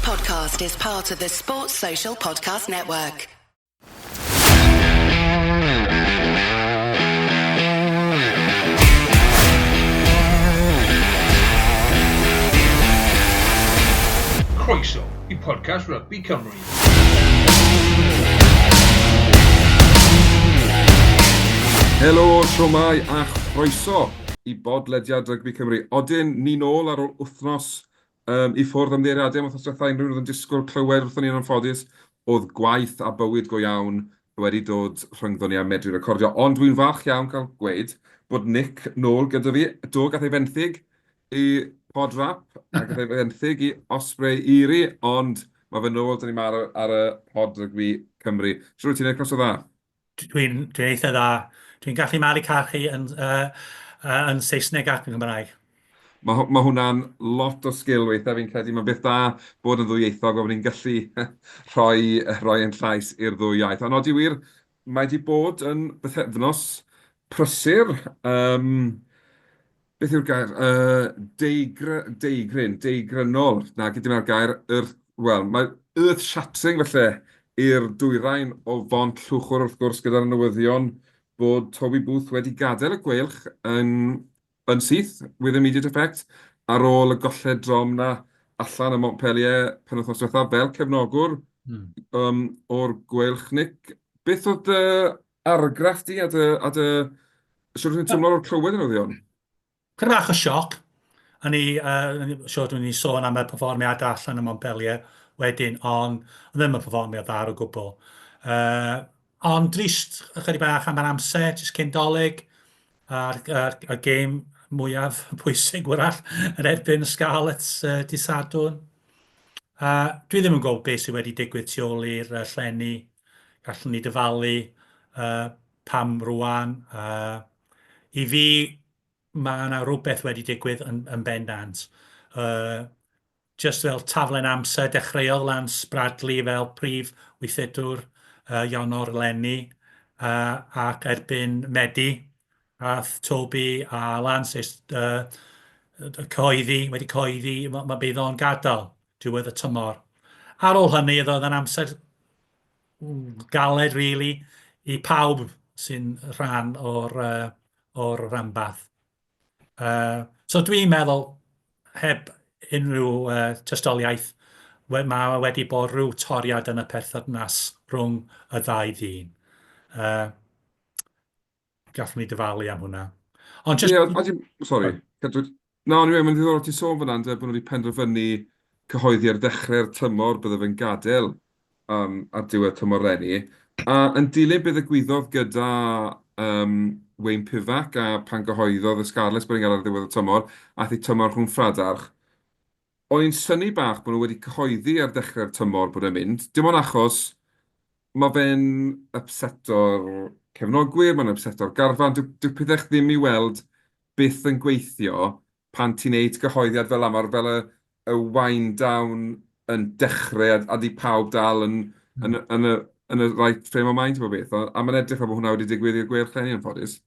podcast is part of the Sports Social Podcast Network. Croeso i podcast Rugby Cymru. Helo, shwmae a chroeso i bodlediad Rygbi Cymru. Odyn, ni nôl ar ôl wythnos um, i ffwrdd ymddiheuriadau am wythnos diwetha, unrhyw un oedd yn disgwyl clywed wrthon ni yn anffodus, oedd gwaith a bywyd go iawn wedi dod rhyngddon ni a medru recordio. Ond dwi'n falch iawn cael gweud bod Nick nôl gyda fi. Do, gath ei fenthyg i Pod Rap a gath ei fenthyg i Osprey Erie, ond mae fe nôl, dyn ni 'ma ar y, ar y Pod Rygbi Cymru. Shwt wyt ti, Nick? Noson dda. Dwi'n dwi eitha dda. Dwi'n gallu malu cachu yn, uh, uh, yn Saesneg ac yn Gymraeg. Mae, mae hwnna'n lot o sgil weithiau, fi'n credu. Mae'n beth da bod yn ddwyieithog, bod ni'n gallu rhoi, rhoi ein llais i'r ddwy iaith. Ond odi wir, mae wedi bod yn bythefnos prysur. Um, beth yw'r gair? Uh, deigr, deigryn, deigrynol. Na, gyda mae'r gair, earth, wel, mae earth-shattering felly i'r dwyrain o Font Llwchwr wrth gwrs gyda'r newyddion bod Toby Booth wedi gadael y Gweilch yn, yn syth, with immediate effect, ar ôl y golled drom na allan ym Montpellier penwythnos diwethaf fel cefnogwr mm. um, o'r Gweilch, Nick. Beth oedd dy argraff di a dy, a dy Shwt wyt ti'n teimlo ar ôl clywed y newyddion? Chydig bach o sioc. O'n i, uh, siwr dwi'n i sôn am y perfformiad allan ym Montpellier wedyn, ond ddim y perfformiad dda o gwbl. Uh, ond drist ychydig bach am yr amser, jyst cyn dolyg, a'r, ar, ar gêm mwyaf pwysig wrach yn erbyn Scarlets uh, di Sadwrn. Uh, dwi ddim yn gwybod beth sydd wedi digwydd tu ôl i'r uh, llenni. Gallwn ni dyfalu uh, pam rwan. Uh, I fi, mae yna rhywbeth wedi digwydd yn, yn bendant. Uh, just fel taflen amser, dechreuodd Lance Bradley fel prif weithredwr uh, Ionawr eleni, uh, ac erbyn Medi, ath Toby a Lance uh, cyhoeddi, wedi cyhoeddi, mae ma bydd o'n gadael diwedd y tymor. Ar ôl hynny, oedd yn amser galed really i pawb sy'n rhan o'r, uh, o'r rhanbarth. Uh, so dwi'n meddwl, heb unrhyw uh, tystoliaeth, we, mae wedi bod rhyw toriad yn y perthynas rhwng y ddau ddyn. Uh, gallwn ni dyfalu am hwnna. Ond just... Yeah, a sorry, na, o'n i'n mae'n ddiddorol ti'n sôn fyna, ynde, bod nhw wedi penderfynu cyhoeddi ar ddechrau'r tymor bydde fe'n gadael um, ar diwedd tymor leni. A yn dilyn beth ddigwyddodd gyda um, Wayne Pivac a pan gyhoeddodd y Scarlets bod e'n gadael ar ddiwedd y tymor, aeth i tymor rhwng Ffradarch, o'n i'n synnu bach bod nhw wedi cyhoeddi ar ddechrau'r tymor bod e'n mynd, dim ond achos mae fe'n ypseto'r cefnogwyr, mae'n ypseto'r garfan, dyw, dyw pethau ddim i weld byth yn gweithio pan ti'n neud cyhoeddiad fel 'na, ma'r fel y y wind down yn dechrau a a 'di pawb dal yn yn yn y yn y right frame of mind fath o beth. A a mae'n edrych fel bod hwnna wedi digwydd i'r Gweilch 'leni yn anffodus.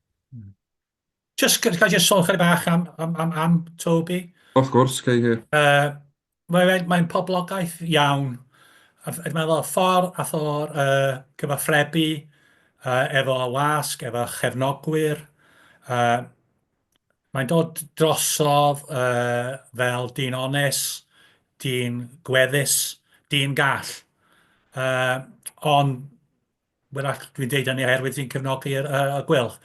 Just, ga i just sôn chydig bach am, am, am, am Toby? Of course, cei hi. Uh, Mae'n mae poblogaeth iawn. A dwi'n meddwl, y ffordd ath o'r uh, cyfathrebu uh, efo wasg, efo chefnogwyr, uh, mae'n dod drosodd uh, fel dyn ones, dyn gweddus, dyn gall. Uh, ond, wrach dwi'n deud hynny oherwydd dwi'n cefnogi'r uh, y Gweilch.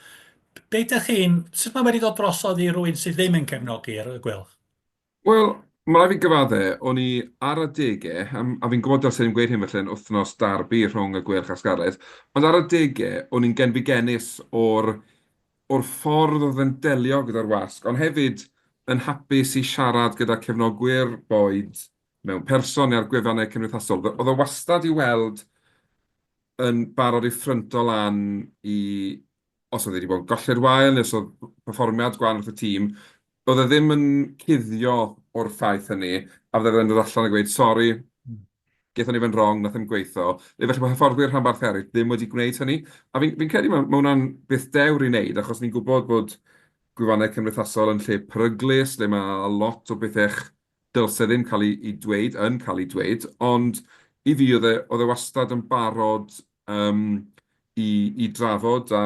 Be ydych chi'n... Sut mae wedi dod drosodd i rywun sydd ddim yn cefnogi'r Gweilch? Wel, ma' raid fi gyfadde, o'n i ar adegau, a fi'n gwybod dylse i'm gweud hyn falle yn wythnos derby rhwng y Gweilch a'r Scarlets, ond ar adegau o'n i'n genfigennus o'r o'r ffordd oedd e'n delio gyda'r wasg, ond hefyd yn hapus i siarad gyda cefnogwyr, boed mewn person neu ar gwefannau cymdeithasol. Oedd o wastad i weld yn barod i ffrynto lan i os oedd e wedi bod yn golled wael neu os oedd perfformiad gwael wrth y tîm, oedd e ddim yn cuddio o'r ffaith hynny, a fydde fe'n dod allan a gweud, sori, gaethon ni fe'n wrong, nath e'm gweithio. Neu falle bod hyfforddwyr rhanbarth eraill ddim wedi gwneud hynny. A fi'n fi credu mae, mae hwnna'n beth dewr i wneud, achos ni'n gwybod bod gwefannau cymdeithasol yn lle peryglus, lle mae lot o bethau dylse ddim cael ei ei dweud yn cael ei dweud, ond i fi oedd e oedd e wastad yn barod yym i i drafod a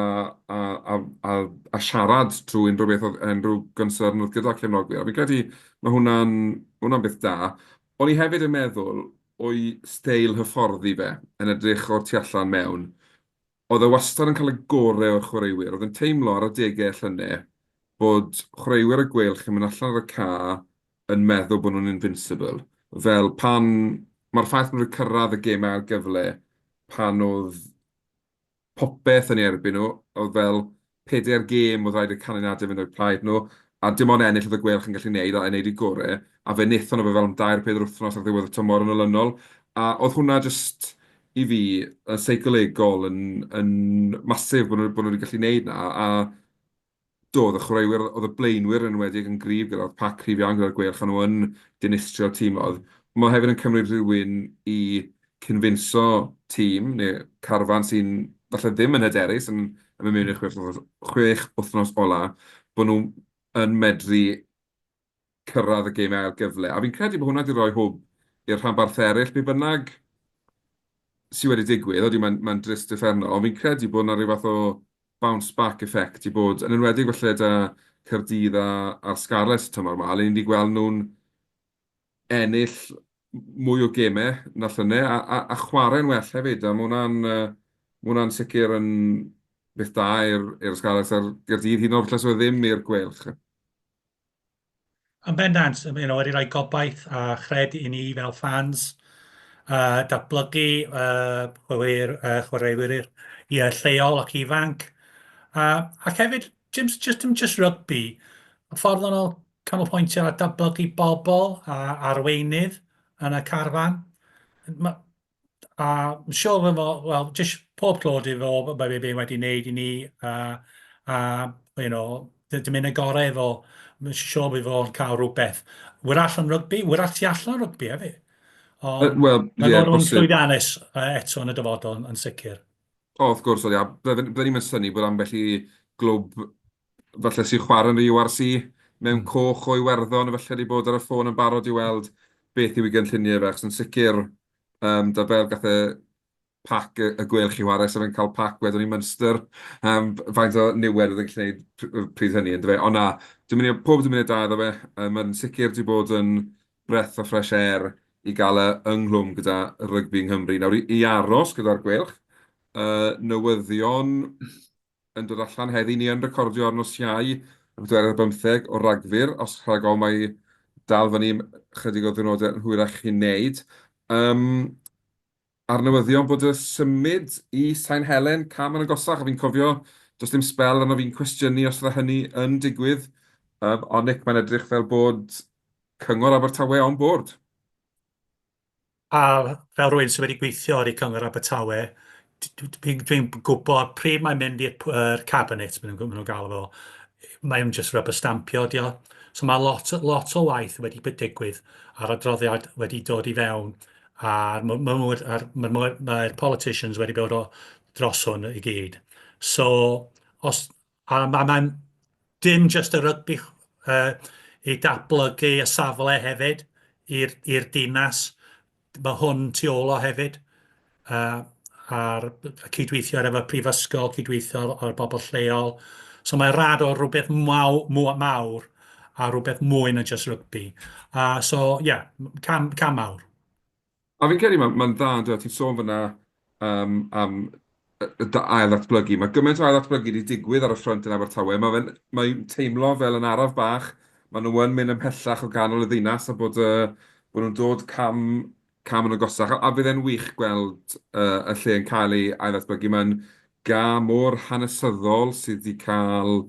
a a a a siarad trwy unrhyw beth oedd unrhyw concern oedd gyda cefnogwyr. A fi'n credu mae hwnna'n ma' hwnna'n beth da. O'n i hefyd yn meddwl o'i steil hyfforddi fe, yn edrych o'r tu allan mewn, oedd e wastad yn cael y gorau o'r chwaraewyr. Oedd e'n teimlo ar adegau llynedd bod chwaraewyr y Gweilch yn mynd allan ar y ca yn meddwl bod nhw'n invincible. Fel pan... Mae'r ffaith bod nhw wedi cyrraedd y gemau ail gyfle pan oedd popeth yn ei erbyn nhw, oedd fel pedair gêm oedd rhaid i'r canlyniadau fynd o'u plaid nhw, a dim ond ennill oedd y Gweilch yn gallu wneud, a wneud eu gorau, a fe wnaethon nhw fe fel am dair, pedair wythnos ar ddiwedd y tymor yn olynol, a oedd hwnna jyst, i fi, yn seicolegol yn yn massive bod nhw bod nhw wedi gallu wneud 'na, a do, oedd y chwaraewyr, oedd y blaenwyr yn enwedig yn gryf gyda, oedd pac cryf iawn gyda'r Gweilch, a nhw yn dinistrio timoedd. Mae hefyd yn cymryd rhywun i cynfinso tîm neu carfan sy'n falle ddim yn hyderus yn yn mynd mewn i'r chwech wythnos ola, bod nhw yn medru cyrraedd y gêm ail gyfle. A fi'n credu bod hwnna wedi rhoi hwb i'r rhanbarthau eraill, be bynnag sydd wedi digwydd. Odi, mae'n mae'n drist uffernol, ond fi'n credu bod 'na ryw fath o bounce back effect 'di bod, yn enwedig falle 'da Caerdydd a a'r Scarlets y tymor 'ma. Le ni 'di gweld nhw'n ennill mwy o gemau na llynedd a a a chwarae'n well hefyd, a ma' hwnna'n yy ma' hwnna'n sicr yn beth da i'r i'r Scarlets a'r Gaerdydd, hyd yn oed falle 'sa fe ddim i'r Gweilch. Yn bendant, you know, wedi rhoi gobaith a chred i ni fel fans, datblygu chwaraewyr, chwaraewyr i lleol ac ifanc, ac hefyd, dim just, dim just rygbi, y ffordd o'n nhw canolbwyntio ar datblygu bobl a arweinydd yn y carfan. Ma, A yn siŵr fy mo, wel, jyst pob clod i fo, be be wedi wneud i ni, a, a you know, dymuno gorau efo, mae'n siŵr bydd fo'n cael rhywbeth. Wyrach yn rygbi, wyrach tu allan rygbi hefyd. Ond Wel, mae'n ie, fod yn bosib. llwyddiannus eto yn y dyfodol, yn sicr. O, wrth gwrs, ia. Bydden ni'm yn synnu bod ambell i glwb falle sy'n chwarae yn y URC mewn coch o Iwerddon falle wedi bod ar y ffôn yn barod i weld beth yw ei gynlluniau fe, achos yn sicr, um, da fel gath e pac y, y Gweilch i chwarae, so fe'n cael pac wedyn i Munster, um, faint o niwed oedd e'n gallu gwneud pryd hynny, yndyfe. Ond na, dwi'n mynd i, pob dwi'n mynd i da iddo fe, um, mae'n sicr wedi bod yn breath of fresh air i gael e ynghlwm gyda rygbi yng Nghymru. Nawr, i, i aros gyda'r Gweilch, uh, newyddion yn dod allan heddi. Ni yn recordio ar nos Iau, y pedwerydd ar bymtheg o Ragfyr, os rhag ofn mai dal fyny chydig o ddiwrnodau yn hwyrach i wneud. Um, a'r newyddion bod y symud i Sain Helen cam yn agosach, a fi'n cofio does dim sbel arno fi'n cwestiynu os fydda hynny yn digwydd, um, ond Nick, mae'n edrych fel bod Cyngor Abertawe on board. A fel rhywun sydd wedi gweithio ar i Cyngor Abertawe, dwi'n dwi gwybod pryd mae'n mynd i'r cabinet, maen nhw'n nhw galw fo, mae'n just rubber stampio, dio. So mae lot, lot o waith wedi digwydd a'r adroddiad wedi dod i fewn a'r ma, ma, ma, ma, ma, mae'r politicians wedi bod o dros hwn i gyd. So, os, a mae'n ma dim jyst y rygbi i datblygu y safle hefyd i'r dinas, mae hwn tu ôl o hefyd, a'r cydweithio efo prifysgol, cydweithio â'r bobl lleol. So mae'n rhan o rhywbeth mawr, mawr a rhywbeth mwy na jyst rygbi. So, ie, yeah, cam, cam mawr. A fi'n credu mae'n ma dda, yn dweud, ti'n sôn fyna um, am ail ddatblygu. Mae gymaint o ail ddatblygu wedi digwydd ar y ffrynt yn Abertawe. Mae fe'n mae teimlo fel yn araf bach, maen nhw yn mynd ymhellach o ganol y ddinas a bod, uh, bod nhw'n dod cam, cam yn agosach. A, a fydd e'n wych gweld uh, y lle yn cael ei ail ddatblygu. Mae'n ga mor hanesyddol sydd wedi cael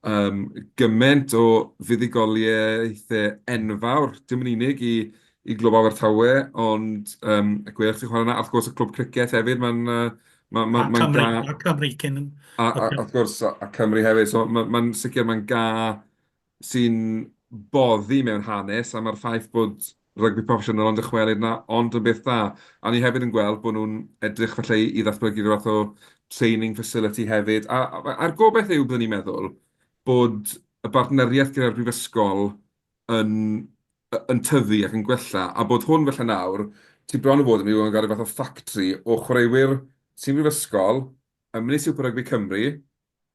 Yym, gymaint o fuddugoliaethau enfawr, dim yn unig i i Glwb Abertawe, ond yym, y Gweilch sy'n chwarae yna, a wrth gwrs y clwb criced hefyd, mae'n yy ma' ma' A mae'n Cymru, ga... a Cymru cyn... A, a, wrth gwrs, a, a Cymru hefyd, so mae'n ma sicr mae'n ga sy'n boddi mewn hanes, a mae'r ffaith bod rygbi proffesiynol yn dychwelyd 'na, ond yn beth da. A ni hefyd yn gweld bod nhw'n edrych falle i ddatblygu rhyw fath o training facility hefyd. A, a'r gobaith yw, byddwn ni'n meddwl, bod y bartneriaeth gyda'r brifysgol yn yn tyfu ac yn gwella, a bod hwn falle nawr, ti bron o fod yn mynd i fod yn cael rhyw fath o ffactri o chwaraewyr sy'n brifysgol, yn mynd i Super Rugby Cymru,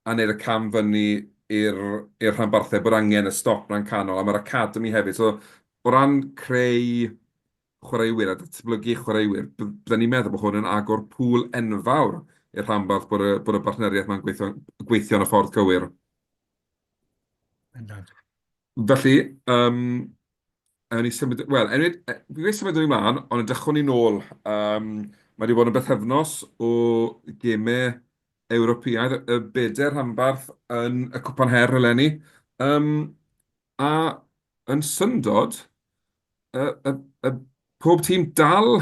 a wneud y cam fyny i'r i'r rhanbarthau, bod angen y stop 'na'n canol, a mae'r academi hefyd. So, o ran creu chwaraewyr a datblygu chwaraewyr, bydden ni'n meddwl bod hwn yn agor pŵl enfawr i'r rhanbarth bod y bod y bartneriaeth 'ma'n gweithio gweithio yn y ffordd cywir. Bendant. Felly, yym, ewn ni symud... Wel, ewn ni... fi wedi symud yn ymlaen, ond edrychwn ni nôl. Um, mae wedi bod yn bythefnos o gemau Ewropeaidd, y bedair rhanbarth yn y Cwpan Her eleni. Um, a yn syndod, y, y, y, pob tîm dal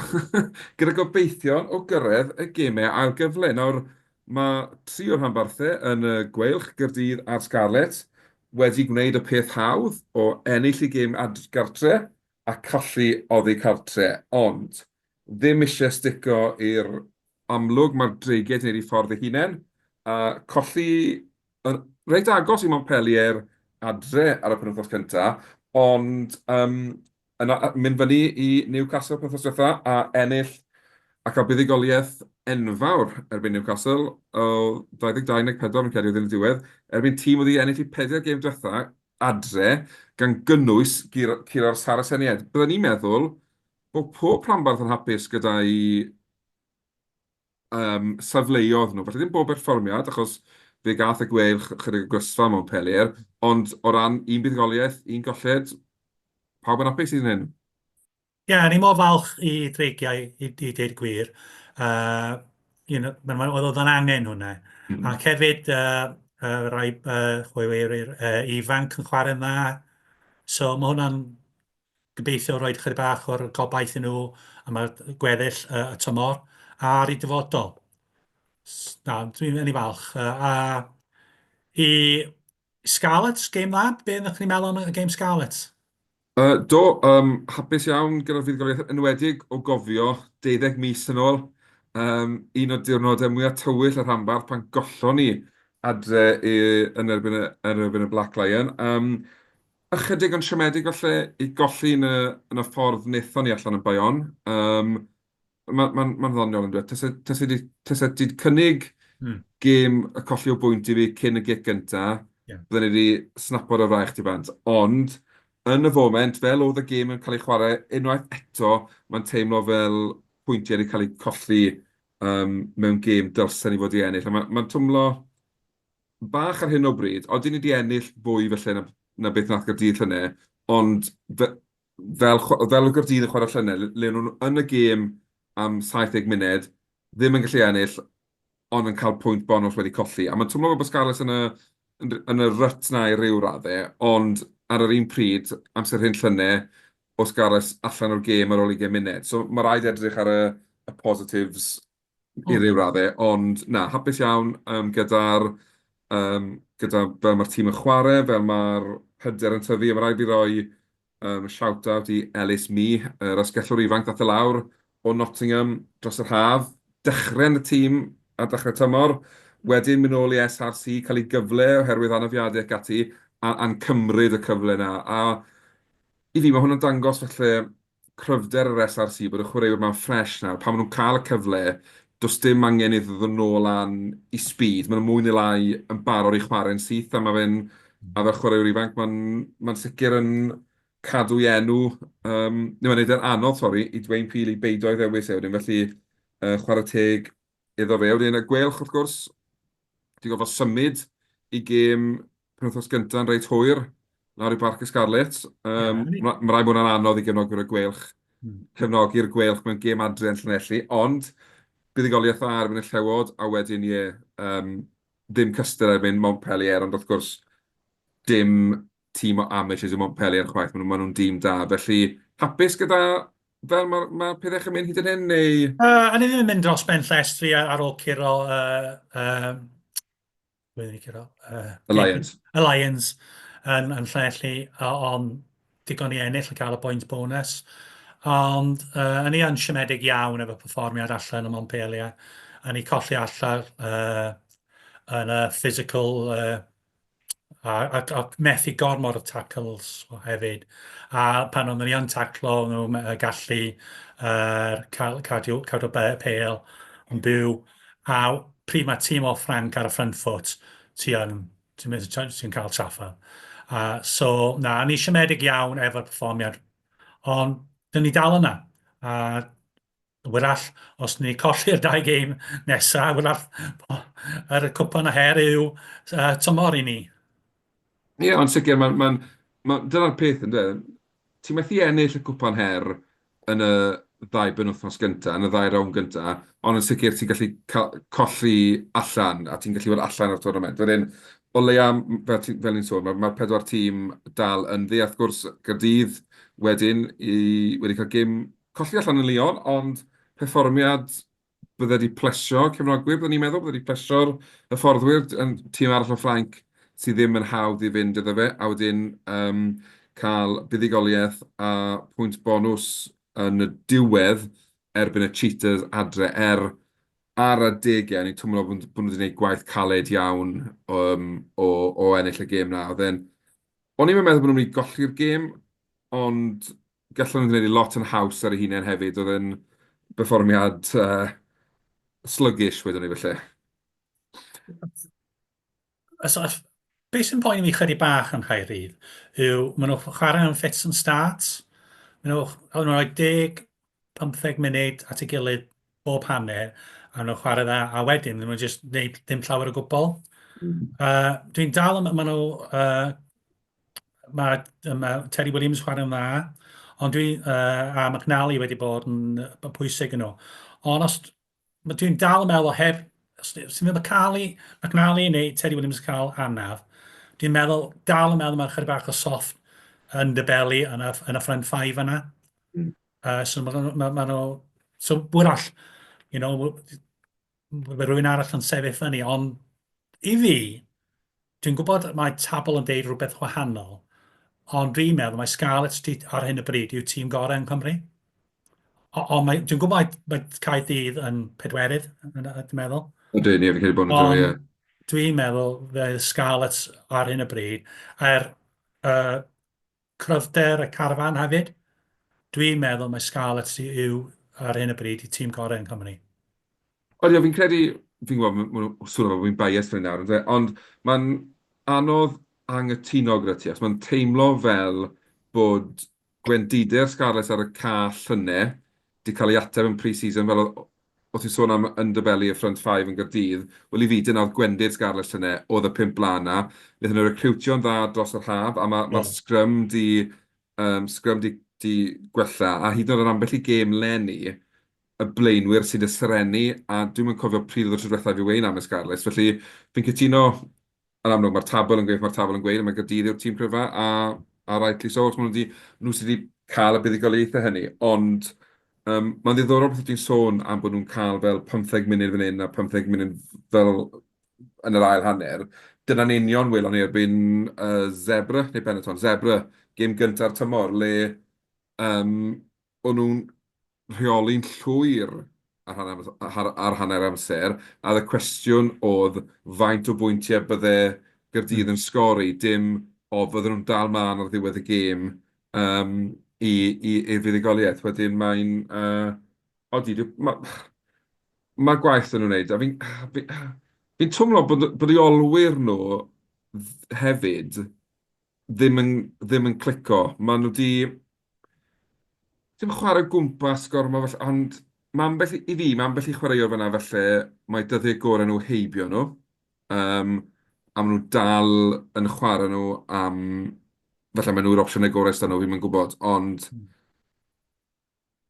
gyda gobeithion o gyrraedd y gemau ail gyfle. Nawr, mae tri o'r rhanbarthau yn y Gweilch, Gaerdydd a'r Scarlets wedi gwneud y peth hawdd o ennill eu gêm gartre a colli oddi cartre, ond ddim eisiau stico i'r amlwg, mae'r Dreigiau wedi gwneud eu ffordd eu hunain, a colli yn reit agos i Montpellier adre ar y penwythnos cynta, ond yym yna mynd fyny i Newcastle penwythnos diwetha a ennill a cael buddugoliaeth enfawr erbyn Newcastle o 22 14 fi'n credu oedd yn y diwedd, erbyn tîm oedd wedi ennill eu pedair gêm diwetha adre, gan gynnwys curo'r Saraceniaid. Byddwn i'n meddwl bod pob rhanbarth yn hapus gyda'i yym, safleoedd nhw. Falle ddim bob perfformiad, achos fe gath y Gweilch chydig o grysfa mewn Montpellier, ond o ran un buddugoliaeth, un golled, pawb yn hapus hyd yn hyn. Ie, yeah, ni mor falch i Dreigiau, i, i deud gwir. Uh, you know, oedd oedd yn angen hwnna. Ac hefyd, uh, uh, rai uh, chwaraewyr uh, ifanc yn chwarae yma. So mae hwnna'n gobeithio rhoi chydig bach o'r gobaith i nhw am y gweddill y, y tymor a'r i dyfodol. Na, dwi'n yn ei falch. A i Scarlets, game dda, be ydych chi'n meddwl am y game Scarlets? Uh, do, um, hapus iawn gyda'r fuddugoliaeth, enwedig o gofio deuddeg mis yn ôl, um, un o diwrnodau mwyaf tywyll y rhanbarth pan gollon ni adre i, yn erbyn y, yn erbyn y Black Lion. Um, Ychydig yn siomedig falle i golli yn y yn y ffordd wnaethon ni allan yn Bayonne. Yym, ma' ma'n ma'n ddoniol yn dyw e? Tase tase di tase ti 'di cynnig gêm y colli o bwynt i fi cyn y gic gynta, bydden i 'di snapo dy fraich di bant. Ond yn y foment, fel oedd y gêm yn cael ei chwarae unwaith eto, mae'n teimlo fel pwyntiau wedi cael eu colli yym mewn gêm dylsen ni fod 'di ennill. A ma' ma'n twmlo bach ar hyn o bryd. Odyn ni 'di ennill fwy falle na na beth wnaeth Gaerdydd llynedd, ond fe- fel fel oedd Gaerdydd yn chwarae llynedd, le o'n nhw yn y gêm am 70 munud, ddim yn gallu ennill, ond yn cael pwynt bonws wedi colli. A mae'n twmlo fel bod Scarlets yn y yn y rut 'na i ryw raddau, ond ar yr un pryd, amser hyn llynedd, o Scarlets allan o'r gêm ar ôl ugain munud. So mae rhaid edrych ar y y positives i ryw raddau, ond na, hapus iawn yym gyda'r yym gyda fel mae'r tîm yn chwarae, fel mae'r hyder yn tyfu, a mae rhaid fi roi yym shout-out i Ellis Mee, yr asgellwr ifanc ddaeth e lawr o Nottingham dros yr haf, dechrau yn y tîm ar dechrau tymor, wedyn mynd nôl i SRC, cael ei gyfle oherwydd anafiadau ac ati, a a'n cymryd y cyfle 'na, a i fi mae hwn yn dangos falle cryfder yr SRC bod y chwaraewyr 'ma'n ffresh nawr. Pan maen nhw'n cael y cyfle, does dim angen iddyn nhw ddod nôl lan i speed. Maen nhw mwy neu lai yn barod i chwarae'n syth a ma' fe'n... a fel chwaraewr ifanc, mae'n mae'n sicr yn cadw ei enw, yym, neu mae'n wneud e'n anodd, sori, i Dwayne Peel i beido ei ddewis e wedyn. Felly, yy, chwarae teg iddo fe. Wedyn y Gweilch, wrth gwrs, 'di gorfod symud i gêm penwythnos gynta'n reit hwyr lawr i Barc y Scarlets. Um, yeah, Mae ma rhaid bod hwnna'n anodd i gefnogwyr y Gweilch, cefnogi'r Gweilch mewn gêm adre yn Llanelli, ond buddugoliaeth dda erbyn y Llewod, a wedyn, ie, um, ddim cystal erbyn Montpellier, ond wrth gwrs, dim tîm o amateurs i Montpellier chwaith, maen nhw'n ma nhw dîm da. Felly, hapus gyda fel mae'r ma pethau yn mynd hyd yn hyn, neu... Uh, a ni ddim yn mynd dros ben llestri ar ôl curo uh, uh, Pwy ni curo? Uh, y Lions. Y Lions yn, yn Llanelli, ond digon i ennill a cael y point bonus. Ond uh, yn i yn siomedig iawn efo perfformiad allan ym Montpellier. A ni colli allan uh, yn y physical uh, A methu gormod o tackles hefyd. A pan oedden ni yn taclo, oedden nhw'n gallu cael, cadw, cadw pêl yn byw. A pryd mae tîm o Ffranc ar y front foot, ti yn, ti'n ti cael trafferth. So, na, ni siomedig iawn efo'r perfformiad. Ond, dyn ni dal yna. A Wyrach, os ni colli'r dau gêm nesaf, wyrach yr cwpan y her yw tymor i ni. Ie, yeah, ond sicr, ma, ma, ma, dyna'r peth yn dweud. Ti'n methu ennill y cwpan her yn y ddau benwythnos gyntaf, yn y ddau rownd gyntaf, ond yn sicr ti'n gallu colli allan, a ti'n gallu bod allan o'r tournament. Wedyn, o leia, fel, ti, fel ni'n sôn, mae'r ma pedwar tîm dal yn ddi, wrth gwrs, Gaerdydd wedyn i, wedi cael gêm colli allan yn Lyon, ond perfformiad bydde wedi plesio cefnogwyr, byddwn ni'n meddwl, bydde wedi plesio'r hyfforddwyr, yn tîm arall o Ffrainc sydd ddim yn hawdd i fynd iddo fe, a wedyn um, cael buddugoliaeth a pwynt bonws yn y diwedd erbyn y Cheetahs adre, er ar adegau, o'n i'n twmlo bod, bod nhw wedi gwneud gwaith caled iawn um, o, o ennill y gêm na. Oedd e'n... O'n i'n meddwl bod nhw'n mynd i golli'r gêm, ond gallen nhw gwneud lot yn haws ar eu hunain hefyd. Oedd e'n berfformiad uh, sluggish, wedwn ni felly. So, beth sy'n poeni fi chydig bach yn Nghaerdydd yw maen nhw'n chwarae yn fits and starts. Maen nhw'n rhoi 10, 15 munud at ei gilydd bob hanner a maen nhw'n chwarae dda, a wedyn maen nhw'n just neud dim llawer o gwbl. Dwi'n dal, maen nhw, mae, mae Terry Williams chwarae'n dda, ond dwi, a McNally wedi bod yn pwysig yn nhw. Ond os, dwi'n dal yn meddwl heb, os ti'n meddwl McCarley, McNally neu Terry Williams cael anaf, dwi'n meddwl, dal yn meddwl mae'n chydig bach o soft underbelly yn y, yn y front five yna. So mae ma, ma nhw, so wrach, you know, mae rhywun arall yn sefyll fyny, ond i fi, dwi'n gwybod mae tabl yn deud rhywbeth wahanol, ond dwi'n meddwl mae Scarlets ar hyn o bryd yw tîm gorau yn Cymru. Ond mae, dwi'n gwybod mae, mae Caerdydd yn pedwerydd, dwi'n meddwl. Ydyn, ie, fi'n credu bod nhw'n ie. Dwi'n meddwl fe Scarlets ar hyn o bryd, er cryfder y carfan hefyd, dwi'n meddwl mae Scarlets yw ar hyn o bryd i tîm gorau yn Cymru. Ond ie, fi'n credu, fi'n gwybod, mae'n swnio fel bod fi'n biased fan hyn nawr, yndyfe? Ond mae'n anodd anghytuno gyda ti, achos mae'n teimlo fel bod gwendidau'r Scarlets ar y ca llynedd 'di cael ei ateb yn pre-season, fel oedd o' ti'n sôn am underbelly y front five yn Gaerdydd, wel i fi dyna oedd gwendid Scarlets llynedd, oedd y pump blaen 'na. Wnaethon nhw recriwtio'n dda dros yr haf, a ma' ma'r sgrym 'di yym sgrym 'di 'di gwella, a hyd yn oed yn ambell i gêm leni, y blaenwyr sydd 'di serennu, a dwi'm yn cofio pryd oedd y tro diwethaf i fi weud 'na am y Scarlets, felly fi'n cytuno, yn amlwg mae'r tabl yn gweud mae'r tabl yn gweud, a mae Gaerdydd yw'r tîm cryfa, a a rightly so, achos maen nhw 'di, nhw sydd wedi cael y buddugoliaethau hynny, ond um, mae'n ddiddorol beth ti'n sôn am bod nhw'n cael fel 15 munud fan hyn a 15 munud fel yn yr ail hanner. Dyna'n union welon ni erbyn uh, Zebra, neu Benetton, Zebra, gêm gynta'r tymor, le um, o'n nhw'n rheoli'n llwyr ar hanner ar ar hanner amser, a oedd y cwestiwn oedd faint o bwyntiau bydde Gaerdydd yn sgori, dim o fydden nhw'n dal mlaen ar ddiwedd y gêm yym i i i'r fuddugoliaeth. Wedyn mae'n yy odi, ma' ma' gwaith 'da nhw'n wneud, a fi'n fi fi'n twmlo bod bod eu olwyr nhw hefyd ddim yn ddim yn clico. Maen nhw 'di Dim chwarae o gwmpas gormod falle, ond mae ambell i fi, mae ambell i chwaraewr fan'na falle, mae dyddiau gorau nhw heibio nhw, yym, a maen nhw dal yn chwarae nhw am... Falle maen nhw yw'r opsiynau gorau sy 'da nhw, fi ddim yn gwybod, ond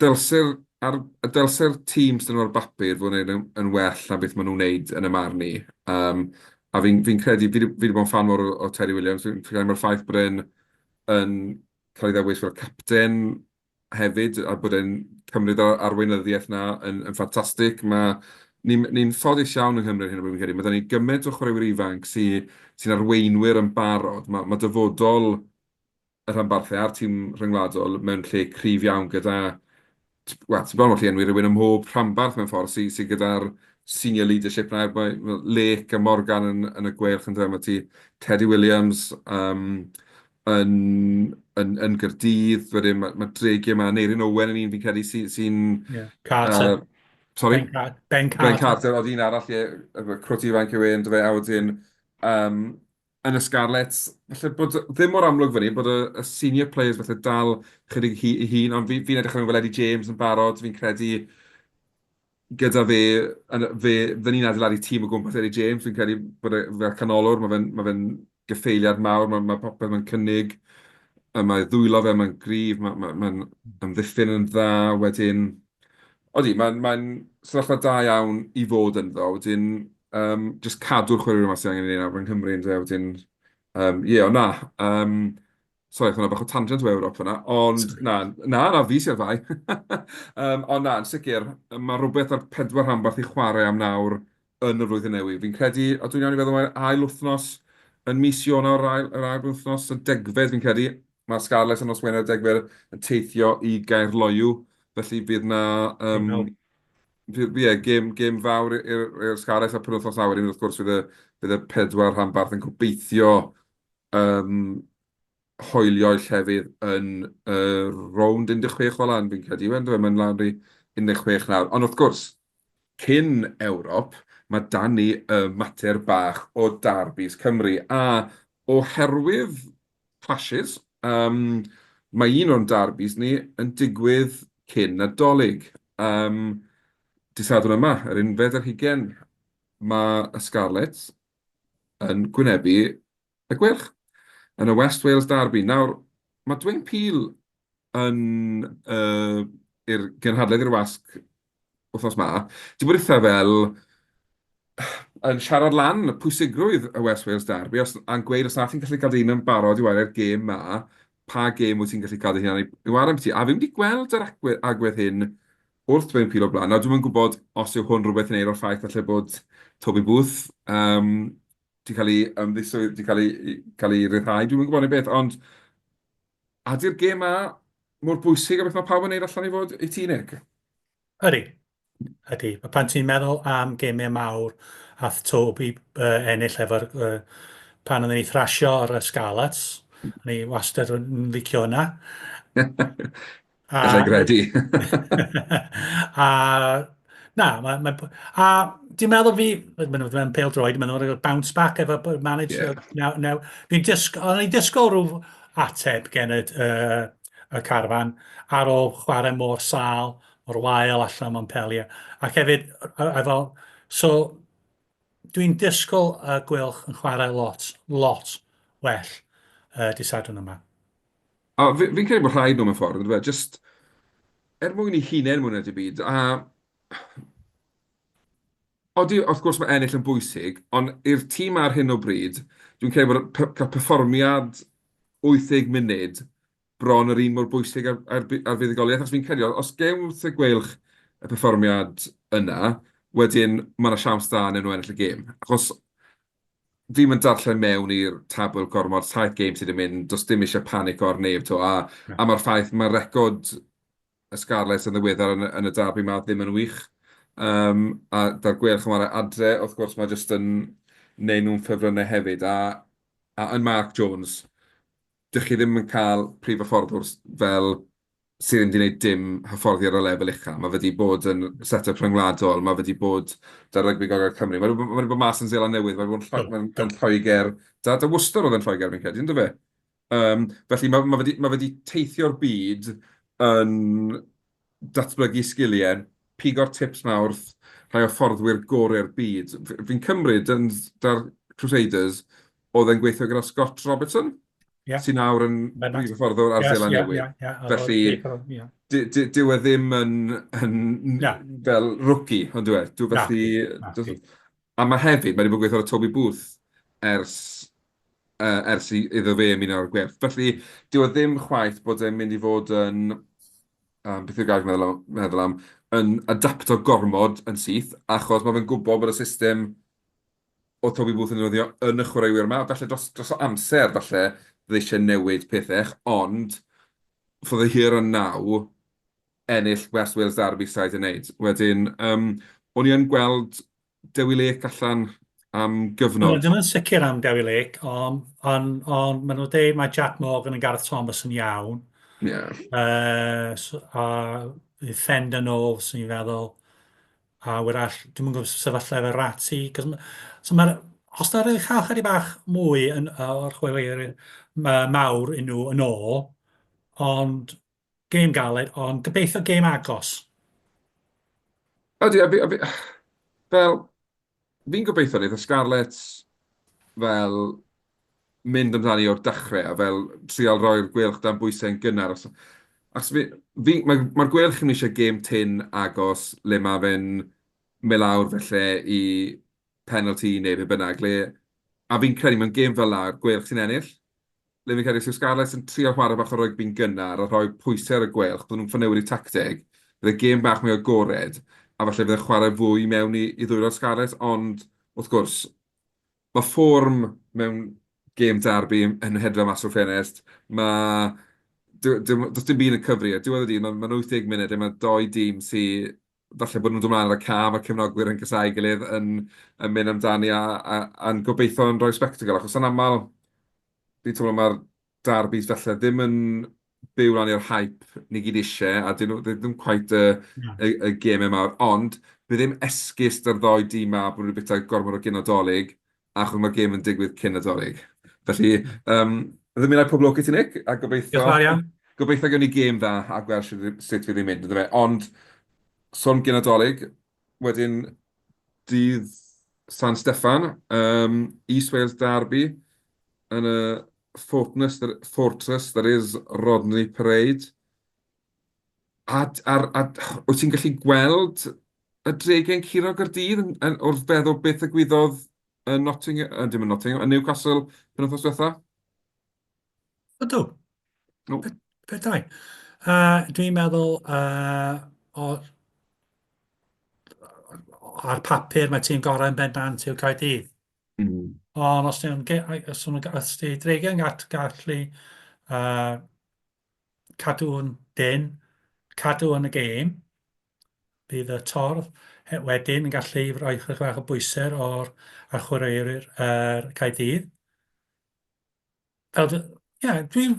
dylse'r ar- dylse'r tîm sy 'da nhw ar bapur fod yn wneud yn yn well na beth maen nhw'n wneud yn 'y marn i. Yym, a fi'n fi'n credu, fi 'di fi 'di bod yn ffan mawr o o Terry Williams, fi'n credu mae'r ffaith bod e'n yn cael ei ddewis fel capten hefyd, a bod e'n cymryd yr arweinyddiaeth 'na yn yn ffantastig. Ma' ni'n ni'n ffodus iawn yng Nghymru ar hyn o bryd, fi'n credu. Ma' 'da ni gymaint o chwaraewyr ifanc sy sy'n arweinwyr yn barod. Ma' ma' dyfodol y rhanbarthau a'r tîm rhyngwladol mewn lle cryf iawn gyda, wel, ti bron yn gallu enwi rhywun ym mhob rhanbarth mewn ffordd sy sy gyda'r senior leadership 'na, mae Lake a Morgan yn yn y Gweilch yndyfe, ma' ti Teddy Williams yym yn yn yn Gaerdydd, wedyn ma' ma' Dreigiau 'ma, Aneurin Owen yn un fi'n credu sy sy'n... Ie, Carter. Sori? Ben Car- Ben Carter. Ben Carter, oedd un arall, ie, crwt ifanc yw e, yndyfe, a wedyn yym yn y Scarlets, falle bod ddim mor amlwg fyny, bod y, y senior players falle dal chydig hi, i hun, ond fi'n fi edrych ar fel Eddie James yn barod, fi'n credu gyda fe, yn, fe, fydden ni'n adeiladu tîm o gwmpas Eddie James, fi'n credu bod e fel canolwr, mae fe'n ma fe gyffeiliad mawr, mae, mae popeth mae'n cynnig, a mae ddwylo fe, mae'n gryf, mae'n ma, ma, ma amddiffyn yn dda, wedyn, odi, mae'n mae sefyllfa da iawn i fod ynddo, wedyn, yym, jyst cadw'r chwaraewyr yma sydd angen i ni nawr yng Nghymru ynde, wedyn, yym, ie, ond na, yym, sori, aeth hwnna bach o tangent o Ewrop fan'na, ond na, na, na, fi sydd ar fai. Yym, ond na, yn sicr, mae rhywbeth ar pedwar rhanbarth i chwarae am nawr yn y flwyddyn newydd. Fi'n credu, a dwi'n iawn i feddwl mai'r ail wythnos yn mis Ionawr, yr ail, yr ail wythnos, y degfed fi'n credu, mae'r Scarlets yn nos Wener y degfed yn teithio i Gaerloyw, felly fydd 'na yym, Ie, gêm, gêm fawr i'r Scarlets a'r penwythnos 'na wedyn wrth gwrs fydd y, fydd y pedwar rhanbarth yn gobeithio um, hoelio'u llefydd yn y rownd 16 ola, fi'n credu, yw e, mae'n lawr i 16 nawr. Ond wrth gwrs, cyn Ewrop, mae 'da ni y mater bach o darbis Cymru, a oherwydd clashes. Yym, mae un o'n darbis ni yn digwydd cyn Nadolig. Yym, dydd Sadwrn yma, yr unfed ar hugain, mae y Scarlets yn gwynebu y Gweilch yn y West Wales Derby. Nawr, mae Dwayne Peel yn yy i'r gynhadledd i'r wasg wythnos 'ma, 'di bod eitha fel yn siarad lan pwysigrwydd y West Wales Derby os, a'n gweud os na ti'n gallu cael dy hunan barod i ware'r gêm 'ma, pa gêm wyt ti'n gallu cael dy hunan i ware ambiti? A fi wedi gweld yr agwedd, agwedd hyn wrth Dwayne Peel o'r blaen. Nawr, dwi'm yn gwybod os yw hwn rhywbeth i wneud o'r ffaith falle bod Toby Booth um, 'di cael ei ymddiswyd, 'di cael ei, cael ei ryddhau, dwi'm yn gwybod neu beth, ond A 'di'r gêm 'ma mor bwysig a beth mae pawb yn neud allan i fod i ti, Nick? Ydy. Ydy. Pan ti'n meddwl am gemau mawr, ath Toby uh, ennill efo'r... Uh, pan oedden ni thrasio ar y Scarlets, o'n i wastad yn licio hwnna. Alla i gredu. a na, mae, mae, a dwi'n meddwl fi, mae'n nhw'n pêl droed, mae'n nhw'n bounce back efo manage. Yeah. Now, now, fi'n disg, o'n i'n disgwyl rhyw ateb gen y, uh, y carfan ar ôl chwarae mor sâl, mor wael allan Montpellier. Ac hefyd, efo, so, dwi'n disgwyl y Gweilch yn chwarae lot, lot well uh, di Sadwrn yma. A fi, fi'n credu bod rhaid nhw mewn ffordd, yndyfe? Jyst er mwyn i hunain mwy na dim byd. A odi, wrth gwrs mae ennill yn bwysig, ond i'r tîm ar hyn o bryd, dwi'n credu bod cael perfformiad 80 munud bron yr un mor bwysig ar, ar, ar fuddugoliaeth, achos fi'n credu, os gewn wrth y Gweilch y perfformiad yna, wedyn mae yna siawns da wnawn nhw ennill y gêm. Achos Fi'm yn darllen mewn i'r tabl gormod, saith gêm sydd 'di mynd, does dim eisiau panico ar neb 'to, a a ma'r ffaith, ma' record y Scarlets yn ddiweddar yn y yn y derby 'ma ddim yn wych. Yym, a 'da'r Gweilch yn ware adre, wrth gwrs, ma' jyst yn wneud nhw'n ffefrynnau hefyd, a a yn Mark Jones, dych chi ddim yn cael prif hyfforddwr fel sydd ddim 'di gwneud dim hyfforddi ar y lefel ucha. Mae fe 'di bod yn set-up rhyngwladol, mae fe 'di bod 'da Rygbi Gogledd Cymru, mae fe 'di bod mas yn Seland Newydd, mae fe 'di bod yn, yn Lloegr, 'da, 'da Worcester oedd yn Lloegr fi'n credu, ynddo fe? Um, felly mae, mae, fe 'di, mae fe 'di teithio'r byd yn datblygu sgiliau, pigo'r tips 'ma wrth rhai o hyfforddwyr gorau'r byd. Fi'n cymryd yn 'da'r Crusaders, oedd e'n gweithio gyda Scott Robertson, yeah. sy'n nawr yn brif hyfforddwr ar yes, Seland Newydd. Yeah, yeah, Felly, yeah. dyw e ddim yn, yn yeah. fel rookie, ond dyw e? Dyw felly... Na, na, a mae hefyd, mae wedi bod yn gweithio ar Toby Booth ers, uh, ers i, iddo fe ymuno â'r Gweilch. Felly, dyw e ddim chwaith bod e'n mynd i fod yn, um, beth yw'r gair meddwl am, meddwl am, yn adapto gormod yn syth, achos mae fe'n gwybod bod y system oedd Toby Booth yn defnyddio yn y chwaraewyr yma. Falle dros, dros o amser, falle, fydde eisiau newid pethau, ond for the here and now, ennill West Wales Derby side yn neud. Wedyn, um, o'n i yn gweld Dewi Lake allan am gyfnod? Dwi'n yn sicr am Dewi Lake, ond on, on, maen nhw'n dweud mae Jack Morgan a Gareth Thomas yn iawn. Yeah. So, a Fender nôl, sy'n ni'n feddwl. A wrach, dwi'n yn gwybod sefyllfa efo Ratti. Cos, so mae'r, os na rhaid chael chydig bach mwy yn, o'r chwaraewyr mawr i nhw yn ôl, ond gêm galed, ond gobeithio gêm agos. Ydy, a fi, a fi, fel, fi'n gobeithio wneith y Scarlets fel mynd amdani o'r dechrau a fel trial roi'r Gweilch dan bwysau yn gynnar. Achos, achos fi, fi, mae'r mae Gweilch yn eisiau gêm tynn agos le mae fe'n mynd lawr felly i penalty neu be bynnag. Le, a fi'n credu mewn gêm fel 'na, Gweilch sy'n ennill. Le fi'n credu os yw Scarlets yn trio chwarae bach o rygbi'n gynnar a rhoi pwysau ar y Gweilch, bydden nhw'n ffynnu newid eu tacteg, bydd y gêm bach mwy agored a falle bydd e'n chwarae fwy mewn i, i ddwylo'r Scarlets, ond wrth gwrs, mae fform mewn gêm derby yn hedfan mas o'r ffenest, mae... Does dim byd yn cyfri, ar diwedd y dydd, mae'n 80 munud, a mae dou dîm sy falle bod nhw'n dod mlaen ar y ca, mae cefnogwyr yn casáu gilydd yn, yn mynd amdani a, a, a'n gobeithio yn rhoi spectacle, achos yn aml, fi'n teimlo mae'r derbys falle ddim yn byw lan i'r hype ni gyd eisiau, a dyn nhw ddim quite y, no. y, y gemau mawr, ond bydd ddim esgus da'r ddoi dîm ma bod nhw wedi bwyta gormod o gyn Nadolig, achos mae'r gêm yn digwydd cyn Nadolig. Felly, um, ddymunai pob lwc i ti, Nick, a gobeithio... Diolch yn fawr iawn. Gobeithio gewn ni gêm dda a gweld sut, sut fydd hi'n mynd, yndyfe. Ond, sôn gyn Nadolig, wedyn dydd San Steffan, um, East Wales Derby, yn y Fortness, Fortress that is Rodney Parade. A, a, a wyt ti'n gallu gweld y dreigiau'n curo Gaerdydd yn, yn, wrth feddwl beth ddigwyddodd yn Nottingham, uh, dim yn Nottingham, yn Newcastle penwythnos diwetha? Ydw. No. Petai. Uh, dwi'n meddwl uh, o, ar papur mae tîm gorau yn bendant yw Caerdydd. Mm. Ond os nhw'n os nhw'n os di dreigiau'n gallu uh, cadw'n dyn, cadw yn y gêm, bydd y torf wedyn yn gallu rhoi chydig bach o bwysau o'r ar chwaraewyr yr Caerdydd. Fel, ie, yeah, dwi'n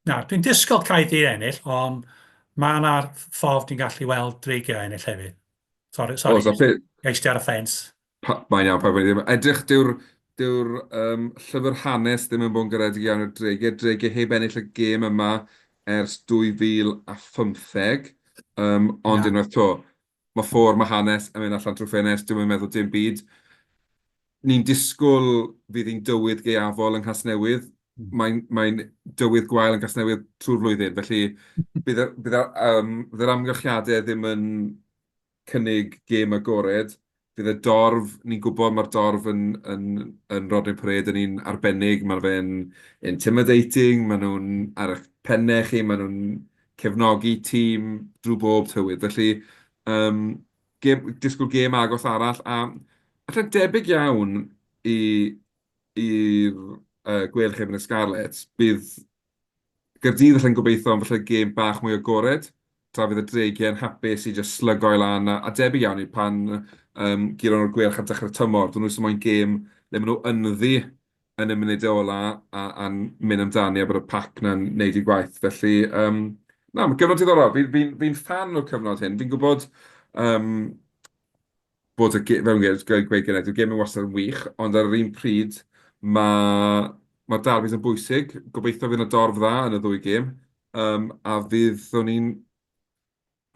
na, dwi'n disgwyl Caerdydd ennill, ond mae yna ffordd dwi'n gallu weld dreigiau ennill hefyd. Sorry, sorry. Oes, a pe... Eistedd ar y ffens. Pa, mae'n iawn, pa ddim. Edrych, dyw'r dyw um, llyfr hanes ddim yn bod yn garedig iawn i'r dreigiau. Dreigiau heb ennill y gêm yma ers 2015. Um, ond yeah. unwaith to, mae ffordd, mae hanes yn mynd allan trwy ffenest, dwi'm yn meddwl dim byd. Ni'n disgwyl fydd hi'n dywydd gaeafol yng Nghasnewydd. Hmm. Mae'n mae dywydd gwael yng Nghasnewydd trwy'r flwyddyn, felly bydd, bydd, um, bydd yr amgylchiadau ddim yn cynnig gêm agored. Bydd y dorf, ni'n gwybod mae'r dorf yn, yn, yn Rodney Parade yn un arbennig, mae fe'n intimidating, maen nhw'n ar eich pennau chi, maen nhw'n cefnogi tîm drwy bob tywydd. Felly, um, gêm, disgwyl gêm agos arall, a allan debyg iawn i i'r uh, Gweilch efo'n y Scarlets, bydd Gaerdydd allan gobeithio am falle gêm bach mwy agored, tra fydd y Dreigiau yn hapus i jyst slygo i lan, a, a debyg iawn i pan um, guron nhw'r Gweilch ar dechrau'r tymor, dyn nhw eisiau moyn gêm le maen nhw ynddi yn y munudau ola a, a'n mynd amdani a bod y pac na'n neud ei gwaith. Felly, um, na, mae'n gyfnod diddorol. Fi'n fi, fi, fi fan o'r cyfnod hyn. Fi'n gwybod um, bod y fel yn gweud, gweud gynnau, dyw'r gêm yn wastad yn wych, ond ar yr un pryd, mae mae'r derbys yn bwysig. Gobeithio fydd yna dorf dda yn y ddwy gêm, um, a fydd o'n i'n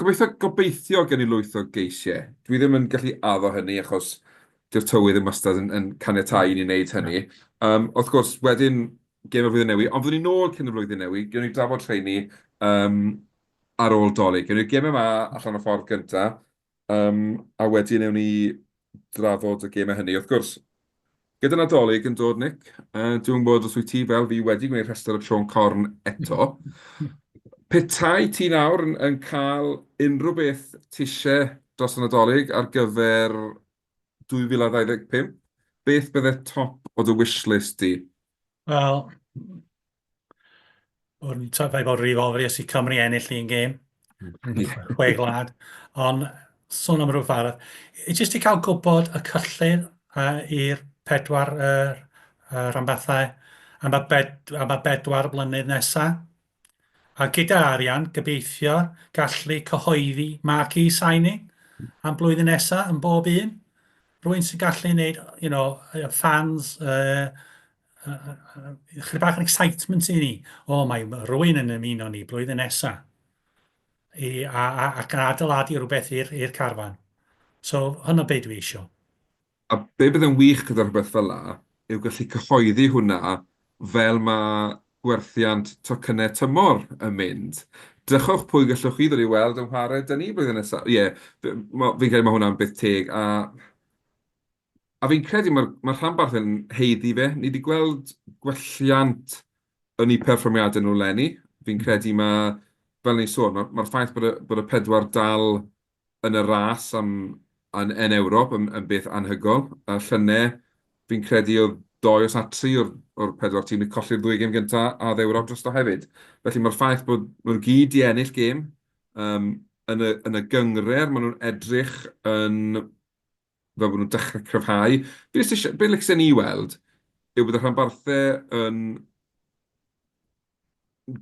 Gobeithio, gobeithio gen i lwyth o geisiau. Dwi ddim yn gallu addo hynny achos dyw'r tywydd ddim wastad yn, yn caniatáu i ni wneud hynny. Um, wrth gwrs, wedyn gêm y flwyddyn newydd, ond fyddwn ni nôl cyn y flwyddyn newydd, gewn ni drafod rheini um, ar ôl Dolig. Gewn ni'r gêm yma allan o'r ffordd gyntaf, um, a wedyn ewn ni drafod y gemau hynny. Wrth gwrs, gyda Nadolig yn dod, Nick, uh, dwi'n gwybod os wyt ti fel fi wedi gwneud rhestr o Siôn Corn eto. Petai ti nawr yn, yn cael unrhyw beth ti eisiau dros y Nadolig ar gyfer 2025, beth bydde top o dy wishlist di? Wel, O'n i'n rhaid bod rhy obvious i Cymru ennill un gêm. Chwe gwlad. Ond sôn am rhywbeth arall. Jyst i cael gwybod y cyllid i'r pedwar rhanbarthau am y, bed, am y bedwar blynedd nesaf. A gyda arian, gobeithio gallu cyhoeddi marquee signing am blwyddyn nesaf yn bob un. Rwy'n sy'n gallu gwneud, you know, fans, chydig bach yn excitement i ni. O, mae rwy'n yn ymuno ni blwyddyn nesaf. I, a, a, ac yn adeiladu rhywbeth i'r carfan. So, hwnna be dwi eisiau. A be bydd yn wych gyda rhywbeth fel 'na yw gallu cyhoeddi hwnna fel mae gwerthiant tocynnau tymor yn mynd. Drychwch pwy gallwch chi ddod i weld yn whare 'da ni blwyddyn nesaf. Ie, fi'n credu mae hwnna'n beth teg a a fi'n credu mae'r ma rhanbarth yn haeddu fe. Ni wedi gweld gwelliant yn eu perfformiadau nhw 'leni. Fi'n credu mae, fel ni'n sôn, mae'r ma ffaith bod y, bod y pedwar dal yn y ras am yn, yn Ewrop yn, yn beth anhygoel. A llynedd, fi'n credu oedd dou os na tri o'r, o'r pedwar tîm wedi colli'r ddwy gêm gyntaf a oedd Ewrop drosto hefyd. Felly mae'r ffaith bod nhw'n gyd 'di ennill gêm um, yn, y, yn y gynghrair, maen nhw'n edrych yn fel bod nhw'n dechrau cryfhau. Be jyst eisiau, be licsen i weld yw bod y rhanbarthau yn